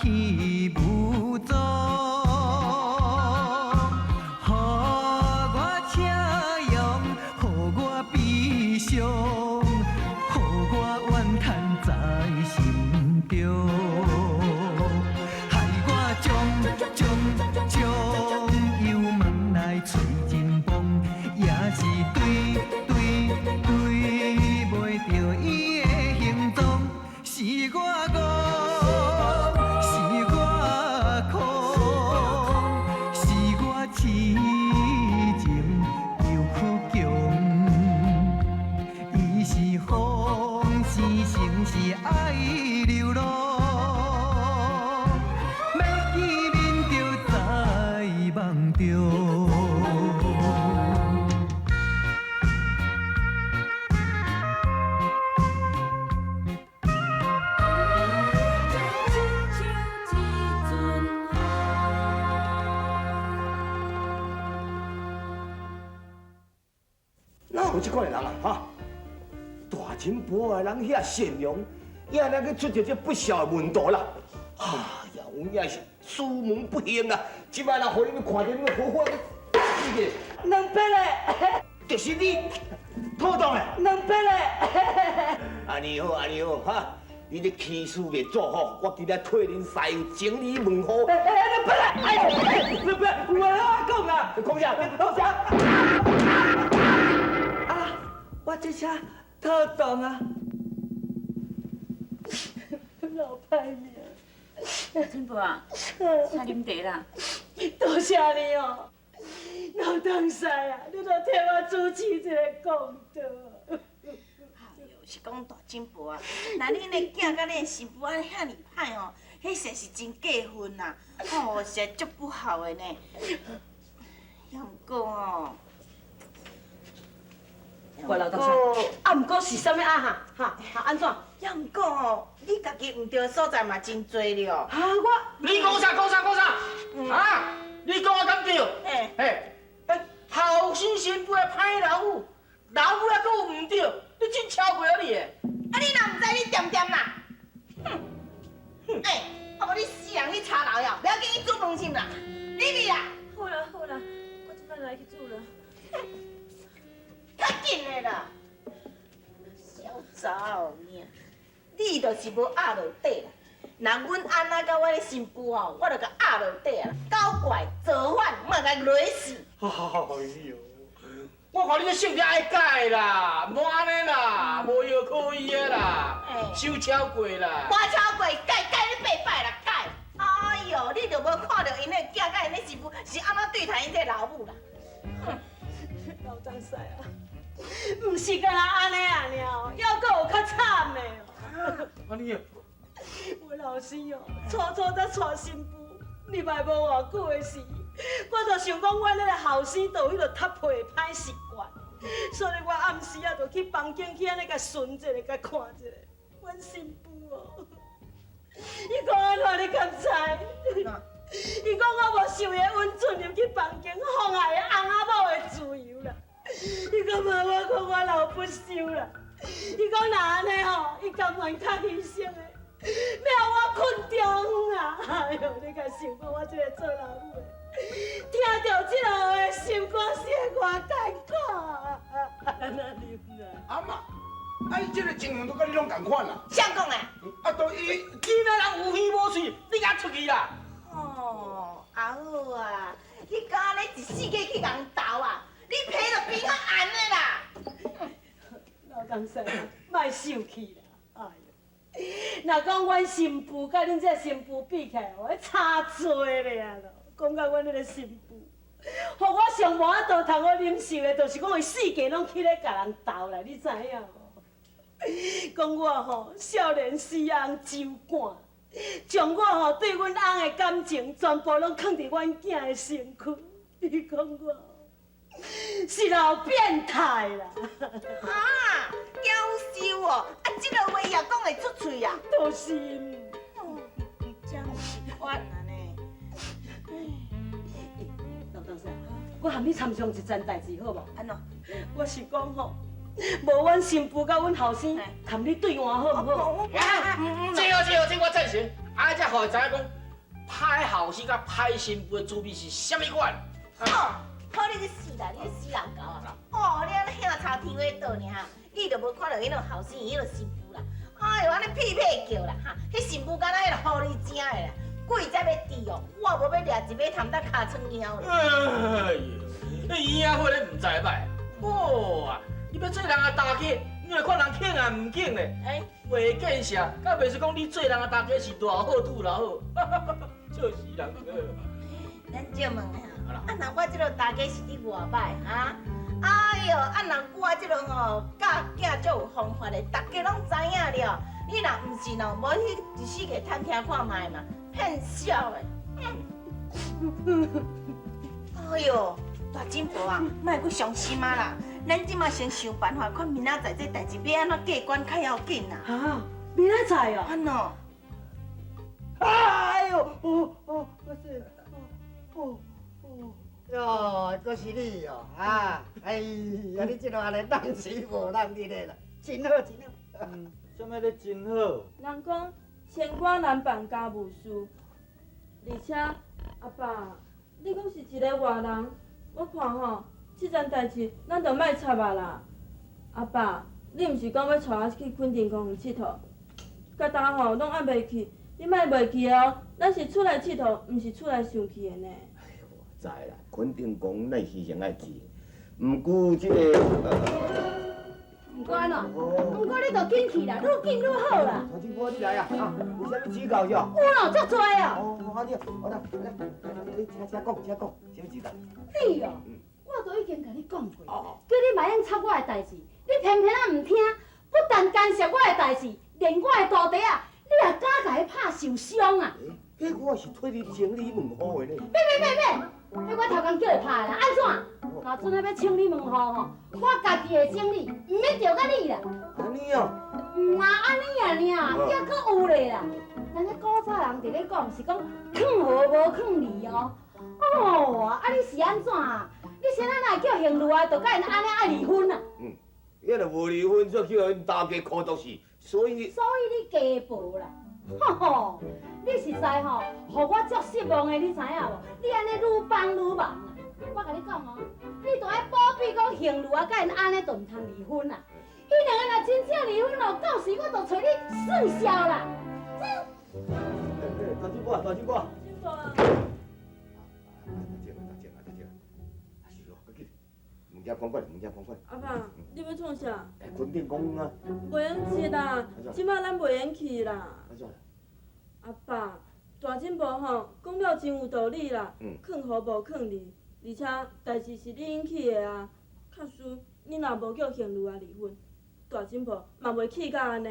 去無踪，予我車用，予我悲傷，予我怨嘆在心中，害我將將將油門來催真崩，也是對對對袂著伊的行蹤，是我戇，是我空，是我痴情又倔強。伊是風，是情是愛流浪，欲見面就在夢中。哪有這款的人啊？哈！大宸博的人遐善良，伊按呢去出著這不肖的門徒啦！哎呀，有影是師門不幸啊！這擺若予恁看著恁好好的，兩百嘞，就是你妥當的。兩百嘞。按呢好，按呢好，哈！你這起事袂做好，我今日替恁師傅整理門戶。哎哎，兩百嘞，哎哎，兩百，有話我講啊，講啥？講啥？啊，我這車妥當啊，老歹命。宸博啊，請啉茶啦。多謝你哦，老東西啊，你都替我主持這個公道。哎呦，是講大宸博啊，若恁的囝佮恁的新婦按呢遐爾歹哦，彼實是真過分啦，吼，實在足不孝的呢。也毋過哦，我老東西，啊，毋過是啥物啊？哈哈，哈按怎？也毋過吼，你家己毋對的所在嘛真濟了。啊，我你講啥？講啥？講啥？啊！你講的敢對？嘿，嘿，欸，後生新婦的歹老母，老母還閣有毋對，你真超過啊你的！啊，你若毋知，你恬恬啦。哼，欸，啊無你死人去查樓呀，不要緊去煮飯是毋啦？你去啦。好啦好啦，我這擺來去煮啦。較緊的啦，小查某囝，你就是無壓落底啦。若阮安怎佮我的新婦吼，我就共壓落底啊！搞怪造反，嘛共雷死。哎呦，我看你這性格愛改啦，莫按呢啦，無藥可醫的啦，傷超過啦。我超過，改改你八擺啦，改。哎呦，你就無看著𪜶的囝佮𪜶的媳婦是按怎對待𪜶這老母啦？老東西啊，毋是干焦按呢啊爾，猶閣有較慘的哦。啊你啊，我老師哦，初初才娶新婦，入來無偌久的時，我就想講，阮彼个後生就有彼个踢被的歹習慣，所以我暗時啊，就去房間去按呢共巡一下，共看一下。阮新婦哦，伊講按怎你敢知？伊講我無受伊的允准入去房間，妨礙翁仔某的自由啦。伊講嘛，我講我老不休啦。伊講若按呢吼，伊甘願較犧牲的，欲予我睏中啊！哎喲，你敢想講我這个做老母的，聽著這个話，心肝是會偌艱苦啊！按怎啉啦？阿媽，啊，伊這个情形都佮你攏仝款啦。誰講的？啊，都伊囡仔人有耳無喙，你共出去啦？哦，阿好啊，你敢按呢一世界去共鬥啊？你皮就變較硬的啦！老東西，莫受氣啦！哎喲，若講阮新婦佮恁這新婦比起來，哦，差濟咧啊！講到阮彼个新婦，予我上無法度通好忍受的，就是講伊四界攏去咧共人鬥啦，你知影無？講我吼少年時翁酒肝，將我吼對阮翁的感情全部攏囥佇阮囝的身軀。伊講我是老變態啦！啊，夭壽哦！啊，這个話也講會出喙啊？就是。這款按呢？老東西，我和你參詳一件代誌好無？按怎？我是講吼，無阮新婦佮阮後生含你對換好毋好？這好這好，這我贊成。成，按呢才予伊知影讲，歹后生佮歹新妇的滋味是啥物款。好，好你去死啦！你去死老狗啊！哦，你按呢向朝天花倒尔，你就无看著彼个后生彼个新妇啦？哎哟，按呢屁屁叫啦哈！彼新妇敢若彼个狐狸精的啦，鬼才欲治哦！我无欲掠一尾头当尻川猫咧。哎呦，你婴仔伙你毋知歹，哦啊！你欲做人的大家，你来看人肯啊毋肯咧？哎，袂见识，敢袂使讲你做人的大家是偌好拄偌好，笑死人！咱借问下，啊，若我这个大家是伫外歹哈？哎哟，啊，若我这个吼教囝足有方法的，大家拢知影了。你若毋信哦，无去一四界探听看觅嘛，骗笑的。哎哟，大金婆啊，莫阁伤心啊啦！咱这马先想办法，看明仔载这代志欲按怎过关较要紧啊！啊，明仔载哦。安怎？哎呦，哦哦，不是，哦哦哟，阁是你哦，啊，哎呀，你这个按呢当时无当日的啦，真好真好。嗯，啥物咧真好？人讲清官难办家务事，而且阿爸，你阁是一个外人，我看吼，这件代志咱就莫插啊啦。阿爸，你毋是讲欲带我去垦丁公园𨑨迌？到今吼拢犹袂去，你莫袂记哦，咱是出来𨑨迌，毋是出来生气的呢。哎呦，我知啦，垦丁公园咱是先爱去，毋过这个。毋过按怎？毋过你就紧去啦，愈紧愈好啦。大金婆，你来啊！啊，有啥物指教者？有咯，足济哦。哦，好，你好啦，来，你请请讲，请讲，啥物指教？你哦，我都已经共你讲过，叫你莫用插我的代志，你偏偏仔毋听，不但干涉我的代志，连我的徒弟啊，你也敢共伊拍受伤啊！彼我是替你整理门户的呢。别别别别，彼我头工叫伊拍的啦，按怎？若阵仔欲清理门户吼，我家己会整理，毋免著甲你啦。按呢哦？毋若按呢尔尔，犹阁有咧啦。咱这古早人伫咧讲是讲囥河无囥字哦。哦，啊你是按怎啊？你先仔哪会叫幸女啊，就佮𪜶按呢爱离婚啊？嗯，伊若无离婚，就叫𪜶大家苦毒死，所以。所以你家暴啦。吼吼，你实在吼，予我足失望的，你知影无？你按呢愈帮愈忙啊！我共你讲哦，你著爱保庇讲幸女啊，佮𪜶按呢就毋通离婚啦。彼两个若真正离婚哦，到时我就揣你算数啦。大金哥，大金哥。金哥啊。大姐，大姐，大姐，是哦，赶紧，物件款款，物件款款。阿爸，你欲创啥？垦丁公园啊。袂用去啦，这摆咱袂用去啦。按怎？阿爸，大金婆吼讲了真有道理啦，囥河无囥字，而且代志是你引起的啊。假使你若无叫幸女啊离婚，大金婆嘛袂气甲按呢。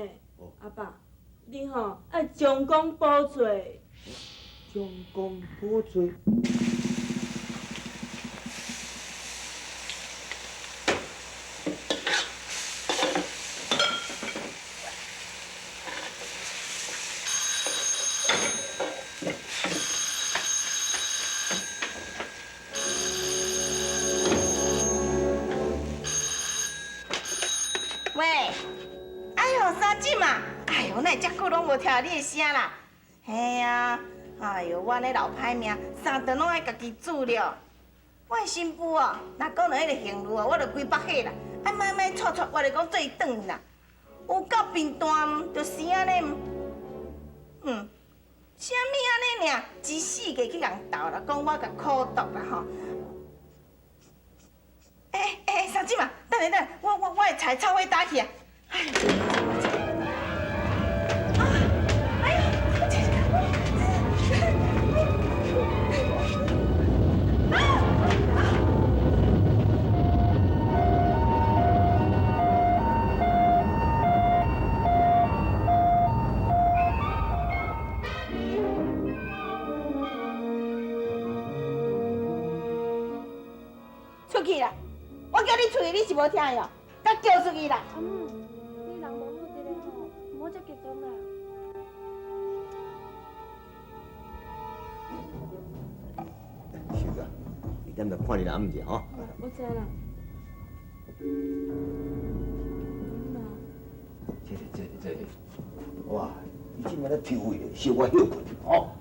阿爸，你吼爱将功补罪。将功补罪。喂，哎哟，三姐嘛，哎哟，哪会遮久拢无听著你的声啦？嘿啊，哎哟，我按呢老歹命，三顿拢爱家己煮了。我的新妇哦，若讲著彼个幸女哦，我就规腹火啦。啊，莫莫错错，我就讲做伊转去啦。有够贫惰，就是按呢。啥物按呢尔，一四个去共斗啦，讲我共苦毒啦吼。欸欸，三姐嘛，等下等下，我的菜炒火焦去啊！哎，哎呦，出去啦！我叫你出去，你是无听哟？佮叫出去啦！阿母，你人无好一个吼，毋好遮激动啦。秀子，你踮来看你阿姆者吼。我知啦。这个，这个，这个，哇，伊這擺咧抽咧，小可歇睏吼。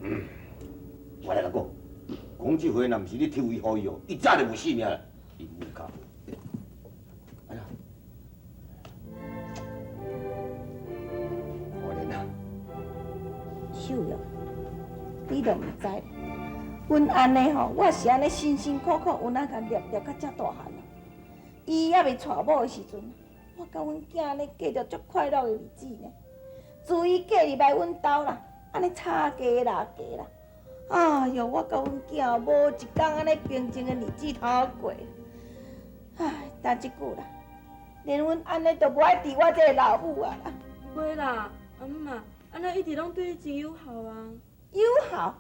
嗯，我來共講，講這回若毋是你抽伊予伊哦，伊早就無性命啦。伊無教。哎呀，可憐啊！秀玉，你都毋知，阮按呢吼，我是按呢辛辛苦苦，有哪共掠掠到遮大漢啊。伊猶未娶某的時陣，我佮阮囝按呢過著足快樂的日子呢。自伊嫁入來阮兜啦，按呢吵架啦架啦，哎喲，我佮阮囝無一工按呢平靜的日子通過。唉，但這久啦，連阮按呢都無愛挃我這个老母啊啦。袂啦，阿姆啊，按呢一直攏對你真友好啊。友好？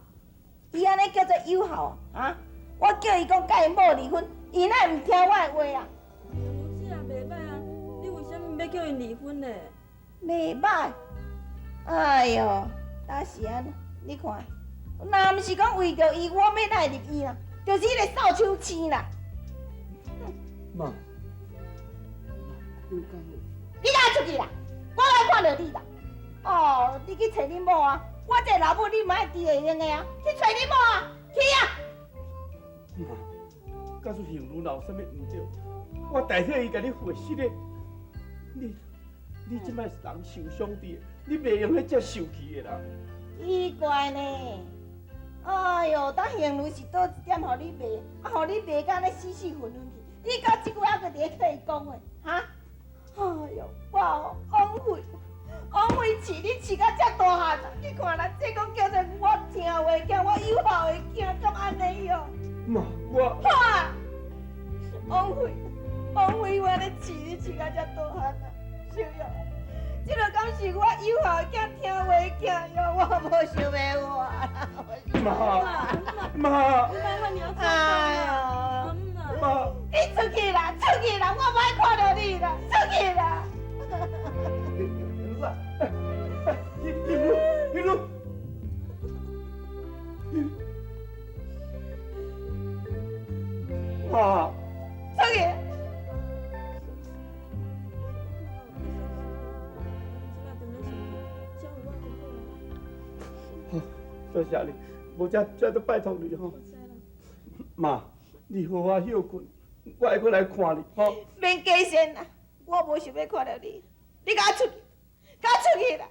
伊按呢叫做友好啊？我叫伊講佮伊某離婚，伊哪會毋聽我的話啊？如此也袂歹啊，你為啥物欲叫𪜶離婚呢？袂歹。哎喲，但是按呢，你看，若毋是講為著伊，我欲哪會入院啦？就是彼个掃帚星啦。媽，你共我出去啦！我愛看著你啦。哦，你去揣恁某啊！我這個老母你嘛愛挃會用的啊！去揣恁某啊！去啊！媽，假使杏如若有啥物毋對，我代替伊共你回釋的。你，你這擺人受傷佇，你袂用得遮受氣的啦。奇怪呢，哎喲，當杏如是佗一點予你罵，啊，予你罵甲按呢死死混混去，你到這久猶閣佇咧替伊講話，哈？哎喲，我枉費，枉費飼你飼到遮大漢，你看啦，這講叫做我聽話囝，我友好的囝，敢按呢喲？媽，我哈，枉費，枉費我咧飼你飼到遮大漢啊，小玉，這个敢是我友好的囝，聽話的囝喲，我無想欲活啦。媽，媽，哎喲，媽，你出去啦，出去啦，我無愛看著你啦，出去啦。杏如，杏如，媽，出去。多謝你，無這這都拜託你吼。媽，你好好歇睏，我會閣來看你吼。免假善啦，我無想欲看著你，你共我出去，共我出去啦！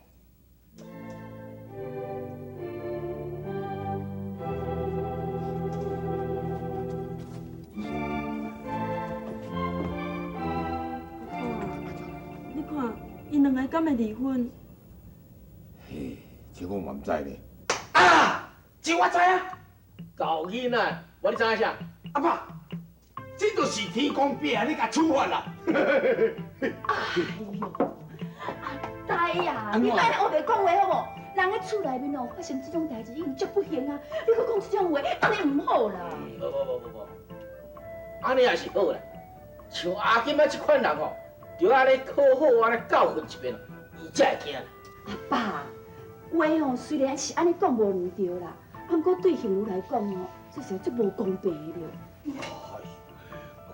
你看，𪜶兩个敢會離婚？嘿，這我嘛毋知咧。啊！這我知啊，厚囡仔，無你知影啥？阿爸，這就是天公伯啊，咧共處罰啦。哎喲，阿呆啊，你莫按呢烏白講話好無？人咧厝內面哦，發生這種代誌已經足不幸啊！你閣講這種話，按呢毋好啦。無無無無無，按呢也是好啦。像阿金仔這款人吼，著按呢好好按呢教訓一遍，伊才會驚。阿爸，話吼雖然是按呢講無毋對啦，啊，毋過對杏如來講吼，這是足無公平的了。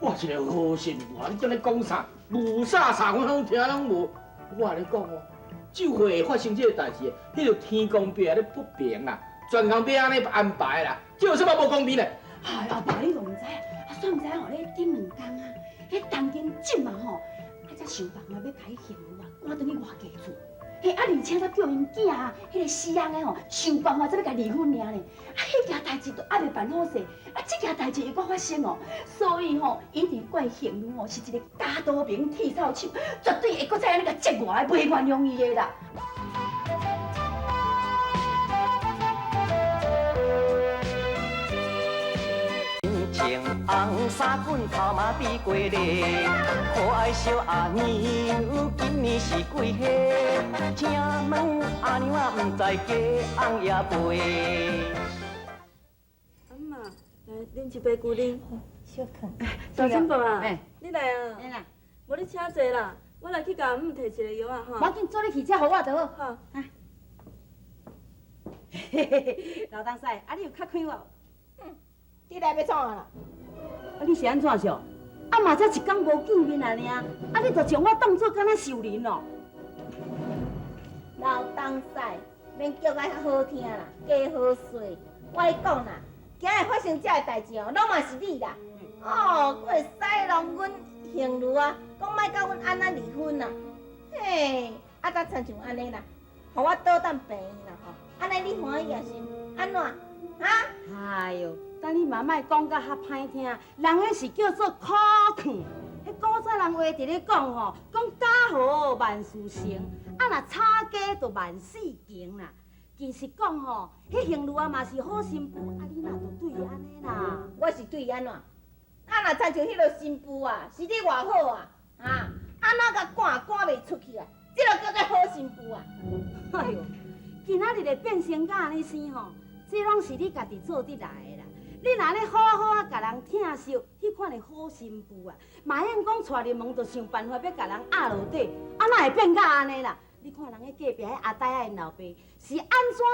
我一個好媳婦啊，你這咧講啥？霧煞煞，我攏聽攏無。我共你講哦，就會發生這個代誌，彼個天公伯咧不平啦，全工欲按呢安排啦，這有啥物無公平咧？哎，阿爸你都毋知，啊，煞毋知吼咧頂兩工啊，彼東京鎮嘛吼，啊才想辦法欲共彼杏如啊趕轉去外嫁厝。嘿，啊，而且才叫𪜶囝啊，彼个死翁的吼，想辦法才欲共離婚爾呢。啊，彼件代誌都猶未辦好勢，啊，這件代誌又閣發生哦，所以吼，伊一直怪杏如吼是一個鉸刀爿剃臭手，絕對會閣再按呢共折磨的，袂原諒伊的啦。穿紅衫裙，頭毛比雞咧，可愛小阿娘，今年是幾歲？請問阿娘啊，毋知嫁翁也未？阿姆啊，來啉一杯牛奶。小可。大珍寶啊，你來啊。來啦。無你請坐啦，我來去共阿姆提一个藥仔吼。無要緊，做你汽車予我就好。好。嘿嘿嘿，老東西，啊你有較快活？你來欲創啥啦？啊你是按怎想？啊嘛才一工無見面爾，啊你就將我當做敢若仇人咯？老东西，免叫甲遐好听啦，加好说。我跟你讲啦，今日发生这个代志哦，拢嘛是你啦。哦，阁会使弄阮杏如啊，讲莫佮阮安仔离婚啦。嘿，啊，才亲像按呢啦，予我倒转病院啦吼，按呢你欢喜也是按怎？哈？哎哟，等你嘛莫讲甲遐歹听，人彼是叫做苦劝。彼古早人话伫咧讲吼，讲家和万事成，啊若吵架就万事穷啦。其实讲吼，彼杏如啊嘛是好新妇，啊你哪就对伊按呢啦？我是对伊按怎？啊若亲像彼个新妇啊，是你偌好啊，啊，按怎共赶赶袂出去啊？这就叫做好新妇啊！哎哟，今仔日会变成甲按呢生吼，这拢是你家己做得来的啦。你若按呢好好啊，共人疼惜，彼款的好新妇啊，嘛会用讲娶入门就想办法欲共人压落底，啊哪会变甲按呢啦？你看人彼隔壁彼阿呆仔𪜶老爸是按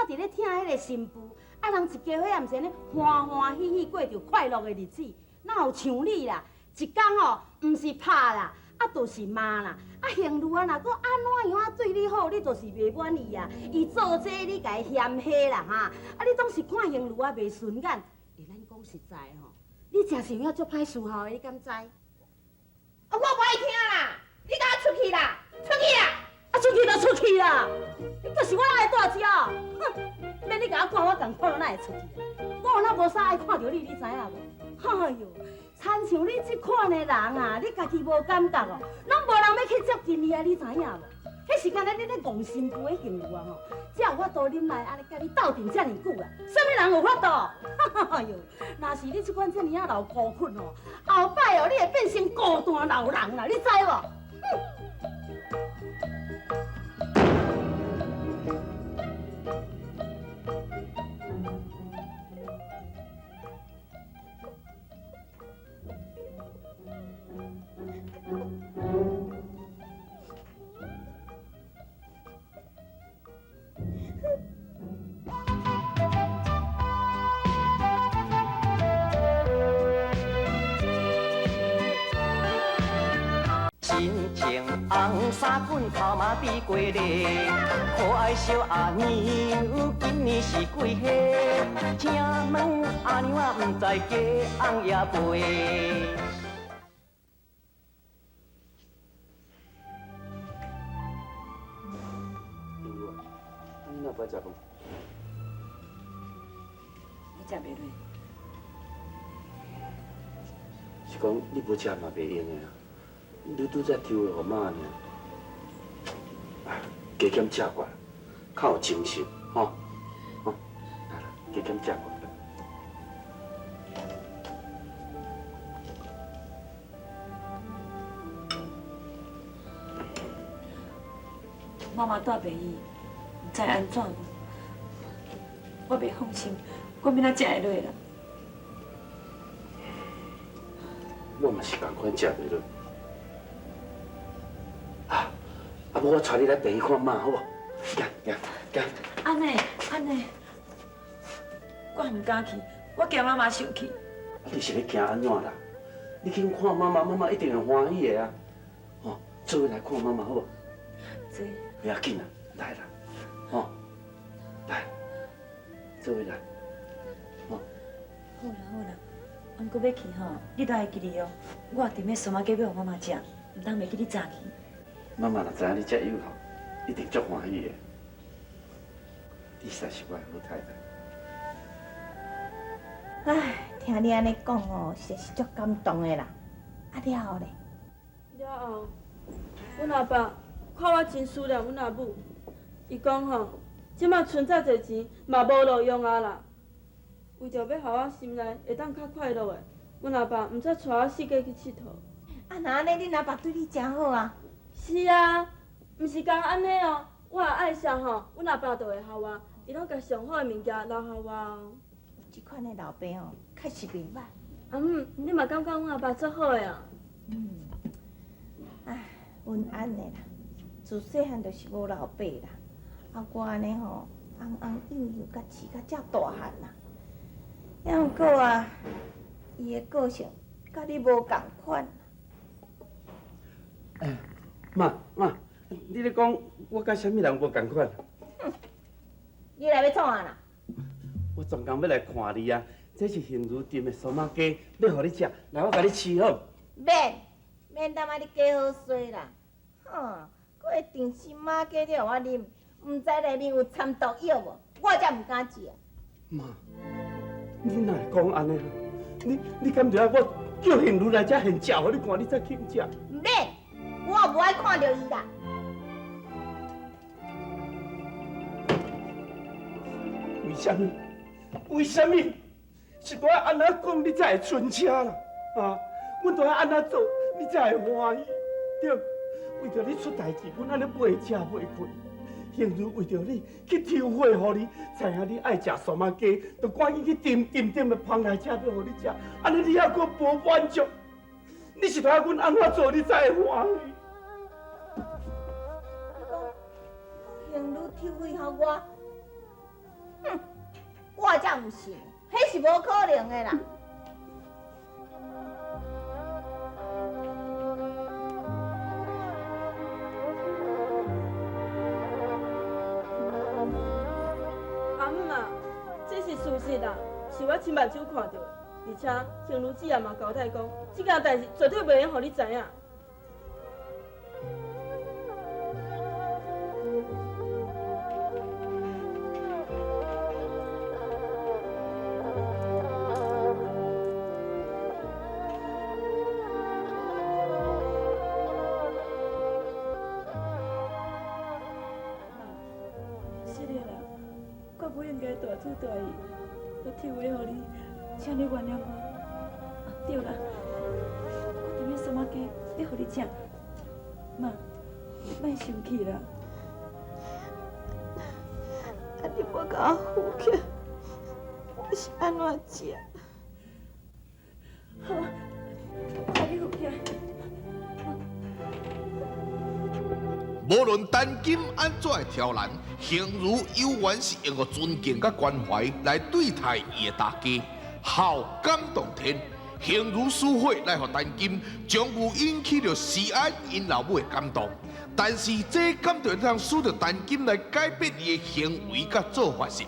怎伫咧疼彼个新妇，啊人一家伙仔毋是按呢欢欢喜喜过著快乐的日子，哪有像你啦？一工吼，毋是拍啦，啊就是骂啦，啊杏如啊，若阁按怎样仔对你好，你就是袂满意啊。伊做这你共伊嫌彼啦哈，啊你总是看杏如啊袂顺眼。欸，咱讲实在吼，你真是有影足歹伺候的，你敢知？啊，我无爱听啦！你共我出去啦！出去啦！啊，出去就出去啦！你就是我爱住遮，哼！免你共我赶，我仝款哪会出去啊？我有哪无啥爱看著你，你知影无？哎哟，亲像你这款的人啊，你家己无感觉哦，拢无人欲去接近你啊，你知影无？彼是干焦你咧戆新妇的行为啊吼，才有法度忍耐按呢佮你斗阵遮尔久啦。啥物人有法度？哎哟，若是你这款遮尔仔老孤困吼，后摆哦，你会变成孤单老人啦，你知无？哼！身穿红衫裙，头毛戴过咧，可爱小阿娘，今年是几岁？请问阿娘啊，毋知鸡翁也袂。你若不爱食饭？你食袂落？是讲你无食嘛袂用的啊。你拄才抽的予妈尔，加减食寡，较有精神，吼，吼，来啦，加减食寡。妈妈住病院，毋知按怎无，我袂放心，我欲按怎食会落啦？我嘛是仝款食袂落。啊，无我带你来病院看妈，好无？行行行。按呢按呢，我毋敢去，我惊妈妈生气。啊，你是咧惊按怎啦？你去看妈妈，妈妈一定会欢喜的啊！吼，做伙来看妈妈，好无？这。不要紧啦，来啦，吼，来，做伙来，吼。好啦好啦，毋过欲去吼，你都爱记得哦。我也踮咧素仔鸡欲予妈妈食，毋通袂记你早去。妈妈若知影你遮有孝，一定足欢喜的。你实在是我的好太太。唉，听你按呢讲哦，实在是足感动的啦。啊了后咧？了后，阮阿爸看我真思念阮阿母，伊讲吼，这马存遮济钱嘛无路用啊啦。为著欲予我心内会当较快乐的，阮阿爸毋才带我四界去𨑨迌。啊，若按呢，恁阿爸对你真好啊。是啊，毋是干按呢哦，我若爱啥吼，阮阿爸就会予我，伊拢共上好的物件留予我哦。有这款的老爸哦，确实袂歹。阿姆，你嘛感觉阮阿爸足好的哦？嗯。唉，阮按呢啦，自细汉就是无老爸啦，啊我按呢吼，翁翁幼幼佮饲甲遮大汉啦。抑毋过啊，伊的个性佮你无仝款。欸，妈妈，你咧講我佮啥物人無仝款？你來欲創啥啦？我專工欲來看你啊！這是杏如燉的蘇仔雞，欲予你食，來我共你試好。免，免等仔你加好勢啦。哼，閣會燉新馬雞你予我啉，毋知內面有摻毒藥無？我才毋敢食。媽，你哪會講按呢？你敢著愛我叫杏如來遮現食，予你看，你才肯食？免，我無愛看著伊啦。為啥物？為啥物？是著愛按怎講，你才會伸車啦？啊！阮著愛按怎做，你才會歡喜？對？為著你出代誌，阮按呢袂食袂睏。杏如為著你去抽血予你，知影你愛食酥仔雞，就趕緊去燉燉燉的捧來遮欲予你食。按呢你猶閣無滿足？你是著愛阮按怎做，你才會歡喜？你講杏如抽血予我，哼，我才毋信，彼是無可能的啦。阿姆啊，這是事實啦，是我親目睭看著的，而且杏如姊也嘛交代講，這件代誌絕對袂用予你知影。是的啦，我不應該大主大意，就抽血予你，請你原諒我。啊，對啦，我燉的酥仔雞欲予你食，媽，你莫生氣啦。啊，你無共我扶起來，我是按怎食？好，我共你扶起來。無論陳金按怎會刁難，杏如猶原是用個尊敬佮關懷來對待伊的大家，孝感動天。杏如輸血來予陳金，終於引起著思安𪜶老母的感動。但是這感動通使著陳金來改變伊的行為佮做法是。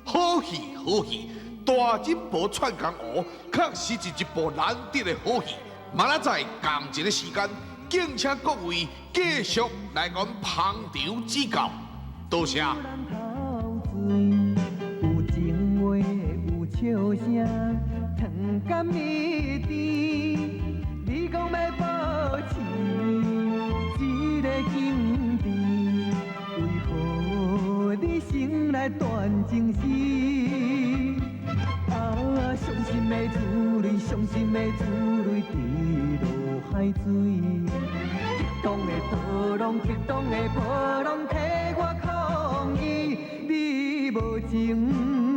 好戲好戲，大珍寶串江湖，確實是一部難得的好戲。明仔載仝一个時間，敬請各位繼續來阮捧場指教。多謝。有情話，有笑聲，糖甘蜜甜。你講欲保持這个境地，為何你先來斷情絲？啊，傷心的珠淚，傷心的珠淚滴落海水。激動的波浪，激動的波浪，替我抗議，你無情。